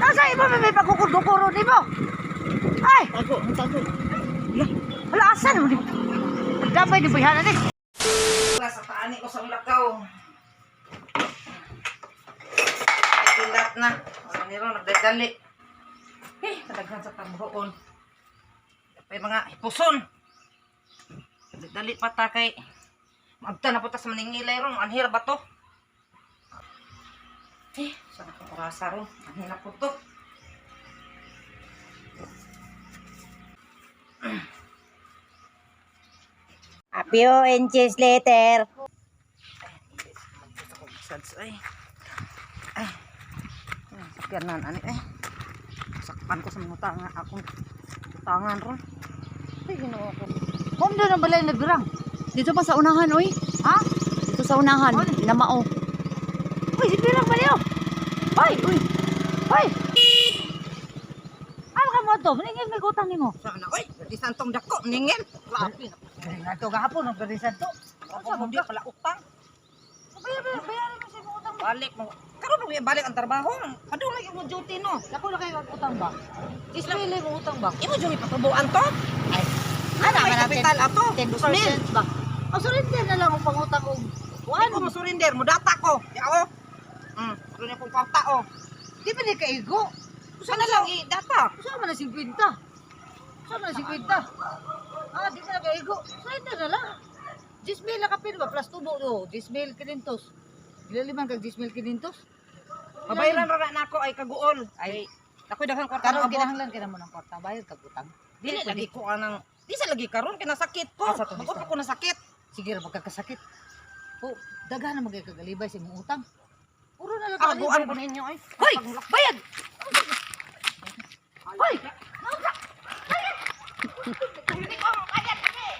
Nasa imo may pagkukurdukuro nimo. Ay, Tago, ang tago. wala asan mo ni. Damay ni bayhana ni. Nasa paani ko sa ulakaw. Ay, kilat na. Ano niro, nagdadali. Eh, kadaghan sa tambuon. May mga hipuson. Dali pa ta kay maabta na po ta sa maningilay ron. Anhir ba to? Eh, sana kong orasa ron. Anhir na po to. A few inches later. Gusto ko massage ay. Ay. Ay, sakyan na ani eh. Sakpan ko sa mga tanga akong tangan ron. Ay, Ginoo ko. Kung doon ang balay nagbirang. Dito pa sa unahan, oy. Ha? Dito sa unahan, namao. Uy, si Birang ba niyo? Hoy! Uy! Hoy! Ano ka mo to? Maningil may utang nimo. Sana oy, di santong dako ningin. Grabe na. Galing na to gahapon ang garisan to. Ako mo di pala utang. Bayar, bayar, bayaran mo sa imong utang mo. Balik mo. Karon mo balik ang trabaho. Kadulay yung duty no. Dako na kayo ang utang ba? Ismili mo utang ba? Imo jud ipatubuan to. Ay, Ano may kapital ato? 10% ba? Ang surrender na lang ang pangutang og Ano mo surrender mo data ko. Di ako. Karon akong kwarta oh. Di ba ni kaigo? Sana lang i-data. Saan man na 50? Saan man na 50? Ah, di ba na kaigo? Surrender na lang. 10,000 na kapil ba? Plus tubo do. 10,500. Gilaliman kag 10,500. Mabayaran ra na ako ay kaguol. Ay, ako'y daghang kwarta Karon na abot. kinahanglan ka na mo ng kwarta, bayad kag utang. Dili lagi ko anang di sa lagi karon kay nasakit ko. Asa to, Bago pa ko nasakit. Sige ra magkakasakit. Oh, daghan na magay kagalibay sa imong utang. Puro na lang Aguan kagalibay. ko ninyo ay. Hoy, bayad. Hoy!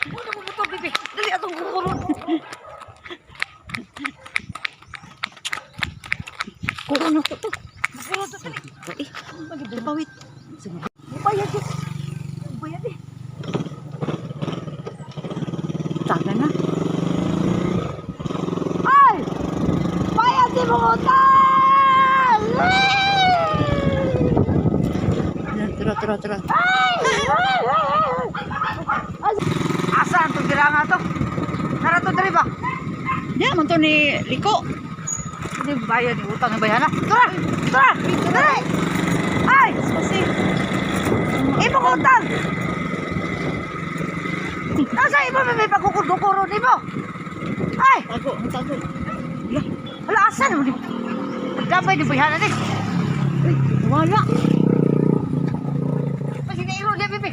Muna ko buto, bibi. Dali atong kukuron. Kuha na to to. Kukuron to dali. Eh, pawit. Sige. Bayad yun. Bayad eh. Taga na. Ay! Bayad si mong utang! Tara, tara, tara. Asa ang tugiranga to? Nara to dali ba? Diya man to ni Liko. Hindi bayad ni utang ni bayana. Tara! Tara! Dali! Ay! Kasi Imong utang! Nasa imo may pagkukurdukuro nimo. Ay! tago, ang tago. Wala asan mo ni. Damay ni bayana ni. Uy, wala. Pasinairo niya bibi.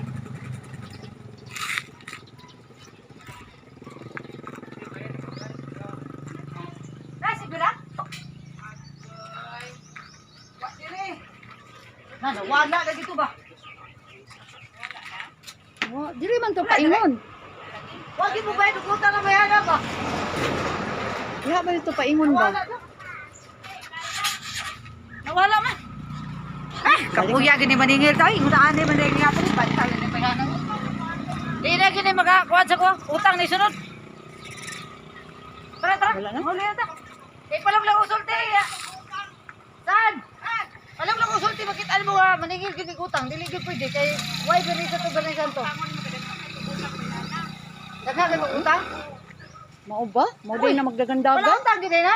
Nasa bila? Nana, wala lagi to ba? Wa, dili man to paingon. Wag mo bayad og utang na bayana ba? Diha ba dito paingon ba? Nawala na. Nawala man. Ah, kapuya gini maningil tayo. Ingunaan ni maningil ako ni bantal ni bayana mo. Di na gini makakuan sa ko. Utang ni sunod. Tara, tara. Wala na? Huli na ta. Kay palong lang usulti. Saan? Palong lang usulti makita mo ha, maningil gini utang, dili gyud pwede kay why beri sa to ganay to. Daghan kay utang? Mao ba? Mao din na Wala magdagandaga? utang gini na.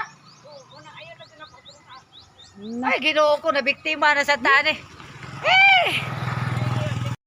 Na. Ay, ginoo ko na biktima na sa taan eh. Eh!